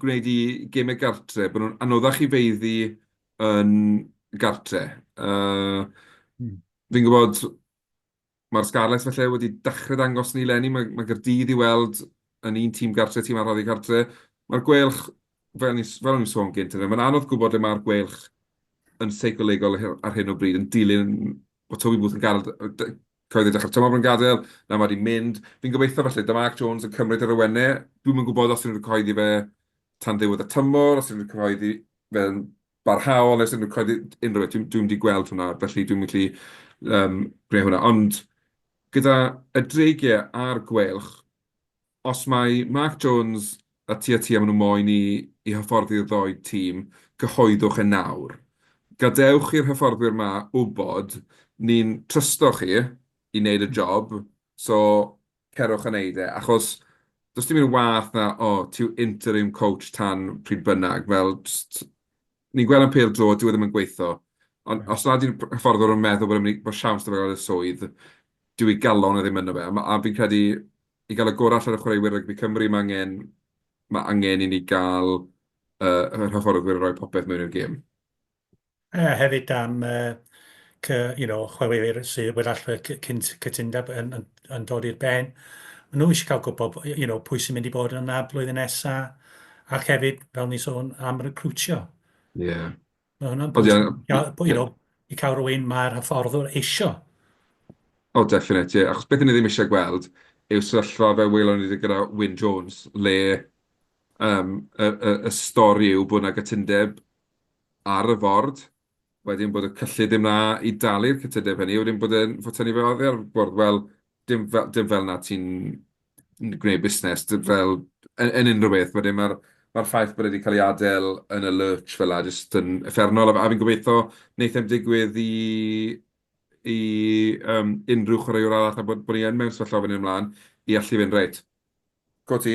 gwneud i gemau gartre, bod nhw'n anoddach i feiddi yn gartre. Uh, Fi'n gwybod mae'r Scarlets falle wedi dechrau dangos ni leni, mae, mae Gaerdydd i weld yn un tîm gartre, tîm arall i gartre. Mae'r Gweilch, fel o'n i'n sôn gynt, mae'n anodd gwybod le mae'r Gweilch yn seicolegol ar hyn o bryd yn dilyn bod Toby Booth yn gadael, cyhoeddi dechrau'r tymor bod yn gadael, na mae wedi mynd. Fi'n gobeithio felly, da Mark Jones yn cymryd yr awenau. Dwi'm yn gwybod os ydyn nhw'n cyhoeddi fe tan ddiwedd y tymor, os ydyn nhw'n cyhoeddi fe'n barhaol, neu os ydyn nhw'n cyhoeddi unrhyw beth. Dwi'm dwi wedi gweld hwnna, felly dwi'm yn gallu um, gwneud hwnna. Ond gyda y Dreigiau a'r Gweilch, Os mae Mark Jones a ti a ti a maen nhw moyn i i hyfforddi'r ddou tîm, cyhoeddwch e nawr. Gadewch i'r hyfforddwyr 'ma wybod, ni'n trysto chi i wneud y job, so cerwch a wneud e. Achos does dim un wath na, o, ti yw interim coach tan pryd bynnag, fel jyst... Ni'n gweld yn pêl-droed, dyw e ddim yn gweithio. Ond os nad yw'r hyfforddwr yn meddwl bod e'n mynd i... bod siawns 'da fe gael y swydd, dyw ei galon e ddim ynddo fe. A fi'n credu i gael y gorau allan o chwaraewyr rygbi Cymru, mae angen, mae angen i ni gael uh, yr hyfforddwyr i roi popeth mewn i'r gêm. A hefyd am uh, you know, chwaraewyr sydd wedi allu cyn cytundeb yn, yn, yn dod i'r ben. Maen nhw eisiau cael gwybod you know, pwy sy'n mynd i bod yna blwyddyn nesaf, ac hefyd, fel ni sôn, am recrwtio. Ie. Yeah. Mae hwnna'n bwysig, you know, i cael rhywun mae'r hyfforddwr eisio. O, oh, definite, ie. Yeah. Achos beth ni ddim eisiau gweld yw sefyllfa fel welon ni gyda Wyn Jones, le um, y, y, y stori yw bod yna gytundeb ar y ford, wedyn bod y cyllid ddim 'na i dalu'r cytundeb hynny, wedyn bod e'n fod tynnu fe oddi ar y bwrdd. Wel, dim fel, dim fel 'na ti'n gwneud busnes, dim fel yn, yn unrhyw beth. Wedyn mae'r mae'r ffaith bod e wedi cael ei adael yn y lurch fel 'na jyst yn uffernol, a, a fi'n gobeithio wneith e'm digwydd i i um, unrhyw chwaraewr arall a bod, bod ni yn mewn sefyllfa fan hyn ymlaen i allu fynd, reit, Co ti,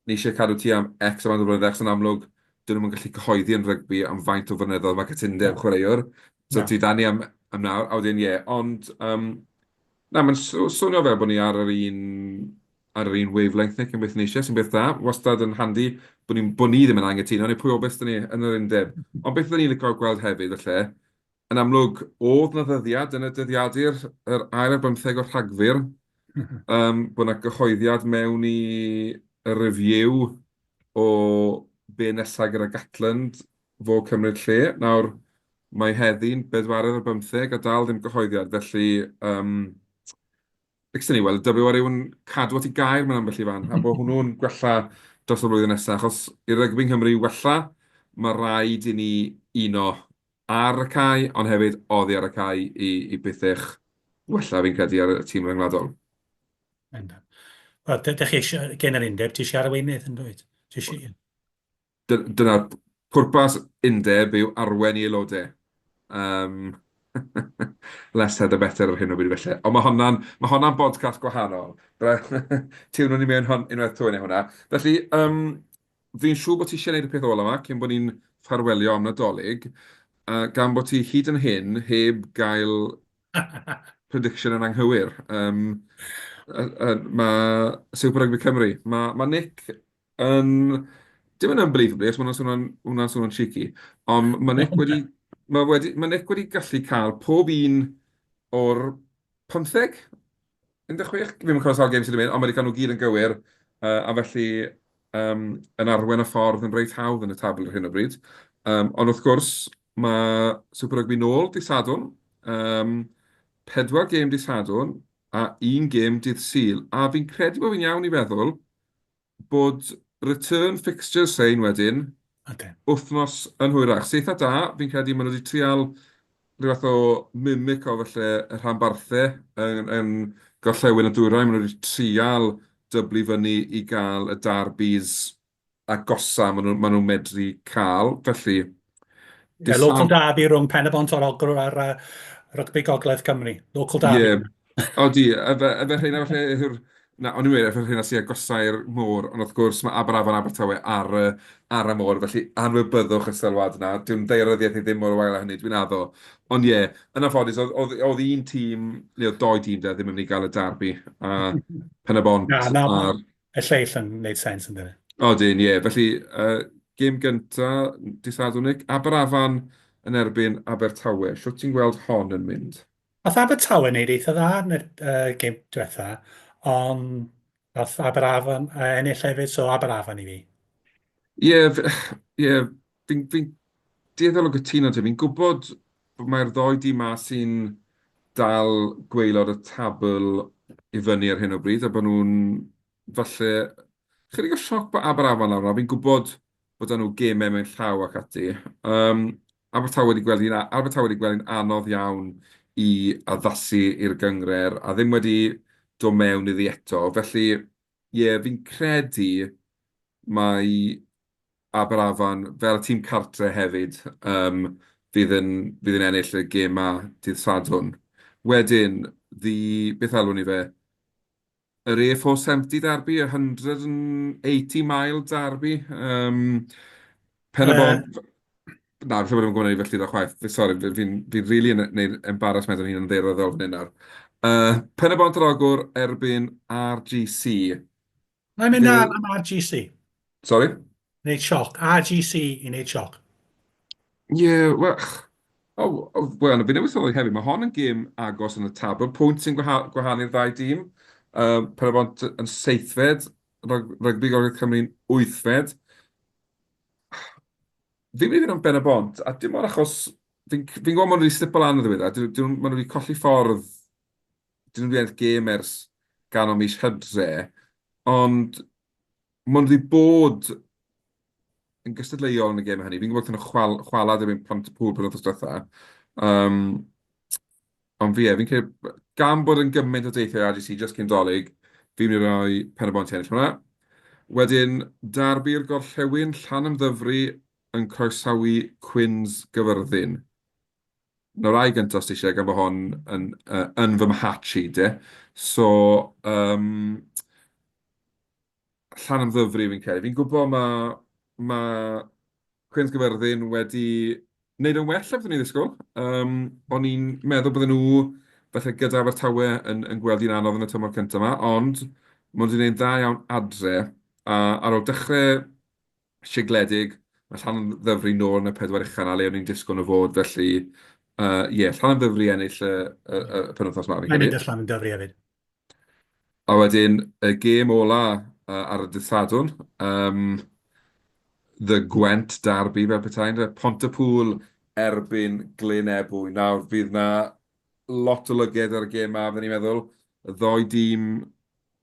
ni eisiau cadw ti am X amount o flynyddoedd, achos yn amlwg, dyn nhw'm yn gallu cyhoeddi yn rygbi am faint o flynyddoedd mae cytundeb chwaraewr. So ti 'da ni am, am nawr, a wedyn ie, ond um, na, mae'n swnio fel bod ni ar yr un ar yr un wavelength Nick yn beth ni eisiau, sy'n beth da. Wastad yn handi bod ni, bod ni ddim yn angytuno, neu pwy o beth dyn ni yn yr undeb. Ond beth ydyn ni'n licio gweld hefyd, felly, Yn amlwg, oedd 'na ddyddiad yn y dyddiadur, yr ail ar bymtheg o Rhagfyr, yym, bod 'na gyhoeddiad mewn i y review o be nesa gyda Gatland fo cymryd lle. Nawr, mae heddi'n bedwaredd ar bymtheg a dal ddim cyhoeddiad, felly yym, Licsen ni weld y WRU yn cadw at ei gair mewn ambell i fan, a bod hwnnw'n gwella dros y flwyddyn nesaf, achos i rygbi Nghymru wella, mae rhaid i ni uno ar y cae, ond hefyd oddi ar y cae i, i bethau wella, fi'n credu, ar y tîm rhyngwladol. Bendant. Wel, dych chi eisiau, gen yr undeb, ti eisiau arweinydd yn dweud? Ti eisiau... Dyna'r pwrpas undeb yw arwen i aelodau. Um, less said the better ar hyn o bryd felly. Ond mae honna'n ma honna'n bodcast gwahanol. Tiwnwn ni mewn hon, unwaith to yn hwnna. Felly, um, fi'n siŵr bod ti eisiau gwneud y peth ola yma cyn bod ni'n ffarwelio am Nadolig. gan bod ti hyd yn hyn heb gael prediction yn anghywir. Um, mae Super Rugby Cymru, mae, mae Nick yn... Dim yn unbelievably, os mae hwnna'n swnio'n hwnna'n swnio'n cheeky, ond mae Nick wedi, mae wedi, mae Nick wedi gallu cael pob un o'r 15, 16, fi'm yn cofio sawl gêm sydd wedi mynd, ond mae wedi cael nhw gyd yn gywir, uh, a felly um, yn arwain y ffordd yn reit hawdd yn y tabl ar hyn o bryd. Um, ond wrth gwrs, mae Super Rugby nôl dydd Sadwrn, um, pedwar gêm dydd Sadwrn a un gêm dydd Sul. A fi'n credu bod fi'n iawn i feddwl bod return fixtures rhein wedyn okay. wythnos yn hwyrach. Sy'n eitha da, fi'n credu maen nhw wedi trial rhyw fath o mimic o falle y rhanbarthau yn, yn gorllewin y dwyrain. Maen nhw wedi trial dyblu fyny i gael y derbys agosa maen nhw'n maen nhw medru cael. Felly... Yeah, local derby rhwng Pen-y-bont ar Ogwr a'r uh, Rygbi Gogledd Cymru. Local derby. Yeah. Odi, efe, efe rheina falle yw'r... Na, o'n i'n meddwl efe rheina sy'n agosa i'r môr, ond wrth gwrs mae Aberafan Abertawe ar y, ar y môr, felly anwybyddwch y sylwad yna. Dyw'n daearyddiaeth i ddim mor wael â hynny, dwi'n addo. Ond ie, yn anffodus, oedd, oedd, oedd un tîm, neu oedd doi dîm de, ddim yn mynd i gael y derby, a Pen-y-bont Na, na, a'r... y lleill yn gwneud sens yn dyn. Odyn, ie. Felly, uh, gêm gynta, dydd Sadwrn, Nick, Aberafan yn erbyn Abertawe. Shwt ti'n gweld hon yn mynd? Nath Abertawe wneud eitha dda yn y uh, gêm diwetha, ond nath Aberafan uh, ennill hefyd, so Aberafan i fi. Ie, yeah, yeah, fi'n fi dueddol o gytuno ti. Fi'n gwybod bod mae'r ddoi dîm ma sy'n dal gwaelod y tabl i fyny ar hyn o bryd, a bod nhw'n falle chydig o sioc bod Aberafan lawr 'na. Fi'n gwybod bod 'da nhw gemau mewn llaw ac ati. Um, Abertawe wedi gweld hi'n Abertawe wedi gweld hi'n anodd iawn i addasu i'r gynghrair a ddim wedi dod mewn iddi eto. Felly, ie, yeah, fi'n credu mai Aberafan, fel y tîm cartre hefyd, um, fydd yn, fydd yn ennill y gêm 'ma dydd Sadwrn. Wedyn, ddi, beth alwn ni fe? Yr A470 derby, y 180 mile derby. Um, Pen y Bont... Na, falle bod nhw'n gwneud felly dda chwaith. Sori, fi'n fi really yn gwneud embarrassment o'n hun yn ddaearyddol fan hyn nawr. Pen y Bont yr Ogwr erbyn RGC. Mae'n mynd am, am RGC. Sorry? Wneud sioc. RGC i wneud sioc. Ie, yeah, wel... Oh, oh, wel, fi newydd sylwi hefyd, mae hon yn gêm agos yn y tabl. Pwynt sy'n gwahanu'r ddau dîm. Pen-y-bont yn seithfed, Rygbi Gogledd Cymru'n wythfed. Fi'n mynd i fynd am Ben-y-bont, a dim ond achos fi'n fi gwybod maen nhw wedi slipo lan yn ddiweddar, maen nhw wedi colli ffordd, dyn nhw wedi ennill gêm ers ganol mis Hydre, ond maen nhw wedi bod yn gystadleuol yn y gêm hynny. Fi'n gwybod wnaethon nhw chwal, chwala erbyn Pontypool penwythnos diwetha. Um, ond fi, ie, fi'n credu, gan bod yn gymaint o deithiau RGC jyst cyn Dolig, fi'n mynd i roi Pen-y-bont i ennill hwnna. Wedyn, Derby'r Gorllewin, Llanymddyfri yn croesawu Cwins Gyfyrddin. Nawr, ai gyntaf os ti eisiau, gan bod hon yn, uh, yn fy mhatch i, de. So, um, Llanymddyfri fi'n credu. Fi'n gwybod mae ma Cwins Gyfyrddin wedi wneud yn well na beth o'n i'n ddisgwyl. Um, o'n i'n meddwl bydden nhw falle gyda Abertawe yn, yn gweld hi'n anodd yn y tymor cyntaf yma, ond maen nhw wedi gwneud yn dda iawn adre, a ar ôl dechrau sigledig, mae Llanymddyfri nôl yn y pedwar ucha 'na le o'n i'n disgwyl nhw fod, felly yy ie, Llanymddyfri ennill y, y, y penwythnos 'ma fi'n Mae'n credu. mynd â Llanymddyfri hefyd. A wedyn y gêm ola uh, ar y dydd Sadwrn, um, The Gwent Derby fel petai, ynde? Pontypŵl erbyn Glyn Ebwy. Nawr, fydd na lot o lyged ar y gêm 'ma, fydden ni'n meddwl. Y ddoi dîm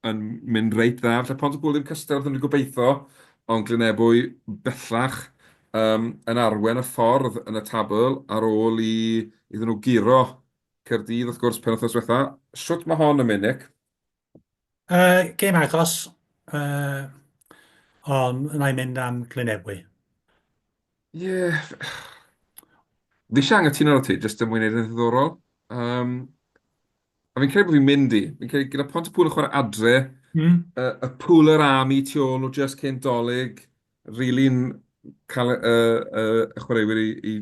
yn mynd reit dda. Falle Pontypŵl ddim cystal â oedden nhw'n gobeithio, ond Glyn Ebwy bellach um, yn arwen y ffordd yn y tabl ar ôl i iddyn nhw guro Caerdydd, wrth gwrs, penwythnos diwetha. Shwt mae hon yn mynd, Nick? Uh, gêm agos, uh, ond yna i mynd am Glyn Ebwy. Ie... Yeah. Fi eisiau anghytuno ar ti, jyst er mwyn neud yn ddiddorol. Um, a fi'n credu bod fi'n mynd i. Fi'n credu gyda Pontypool yn chwarae adre, y, y Pooler Army tu ôl nhw just cyn Dolig, really'n cael y, y, y chwaraewyr i, i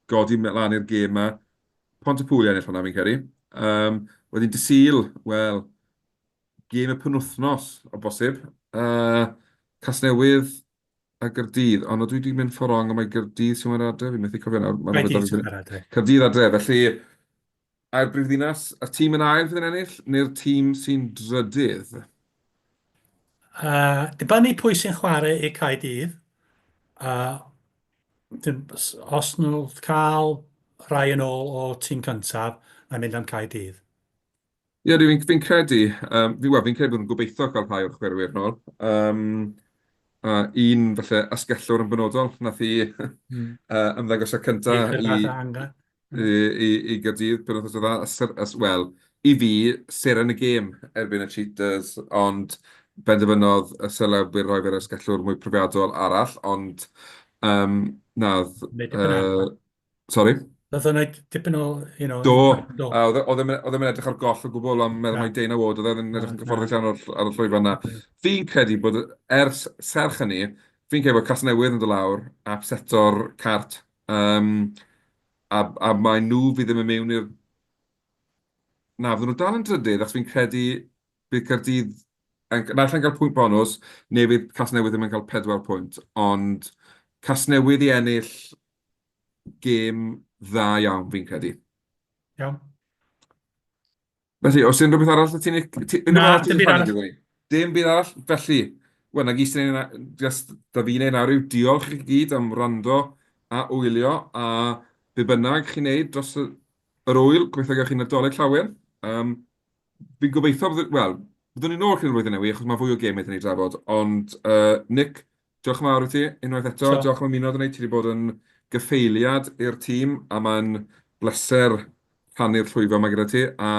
godi lan i'r gêm 'ma. Pontypŵl i ennill hwnna fi'n credu. Um, wedyn dy Sul, wel, gêm y penwythnos o bosib. Casnewydd a Gaerdydd, ond ydw i wedi mynd ffordd wrong, mae Gaerdydd sy'n mynd adre, fi'n methu cofio nawr. Caerdydd sy'n mynd adre. Caerdydd adre, felly ai'r brifddinas, y tîm yn ail fydd yn ennill, neu'r tîm sy'n drydydd? Dibynnu pwy sy'n chwarae i Caerdydd. Os nhw'n cael rhai yn ôl o'r tîm cyntaf, mae'n mynd am Caerdydd. Ie, yeah, fi'n credu, wel, fi'n credu bod nhw'n gobeithio cael rhai o'r chwaraewyr nôl. A un, falle, asgellwr yn benodol, nath i ymddangos y cyntaf i, i, i Gaerdydd, pen wythnos ddiwetha. Wel, i fi, seren y gêm erbyn y Cheetahs, ond benderfynodd y selebwyr rhoi fe'r asgellwr mwy profiadol arall, ond um, na, Sori? Oedd o'n gwneud dipyn o, you know... Do, a oedd e, oedd e'n edrych ar goll o gwbl, am meddwl mai deunaw oed, oedd e'n edrych yn gyfforddus iawn ar, ar y llwyfan 'na. Fi'n credu bod, ers serch hynny, fi'n credu bod Casnewydd yn dod lawr a upseto'r cart, um, a mae nhw fydd ddim yn mewn i'r... Na, fydden nhw dal yn drydydd, achos fi'n credu bydd Caerdydd yn, naill ai'n cael pwynt bonws, neu fydd Casnewydd ddim yn cael 4 pwynt, ond Casnewydd i ennill gêm dda iawn, fi'n credu. Iawn. Felly, oes unrhyw beth arall ti'n... Na, dim byd arall. Dim byd arall, felly, wel, na gyd sy'n ei just da fi'n ei nawr yw diolch i chi gyd am wrando a wylio, a be bynnag chi'n neud dros yr ŵyl, gobeithio gewch chi Nadolig llawen. Um, Fi'n gobeithio, wel, byddwn ni'n ôl cyn y flwyddyn newydd, achos mae fwy o gemau 'da ni drafod, ond uh, Nick, diolch yn fawr i ti unwaith eto, so, diolch am ymuno 'da ni, ti wedi bod yn gyffeiliad i'r tîm, a mae'n bleser rhannu'r llwyfan yma gyda ti, a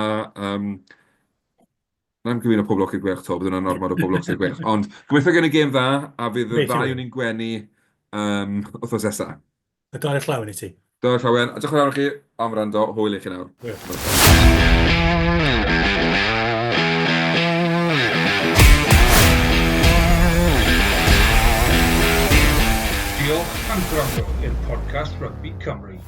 na i'm cyfuno pob lwc i'r Gweilch 'to, bydd hwnna'n ormod o pob lwc i'r Gweilch, ond gobeithio gen i gêm dda, a fydd y ddau o'n ni'n gwenu wythnos nesa. Nadolig Llawen i ti. Nadolig Llawen, a diolch yn fawr i chi am wrando. Hwyl i chi nawr. Hwyl. Diolch am gwrando i'r podcast Rygbi Cymru.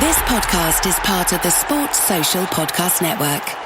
This podcast is part of the Sports Social Podcast Network.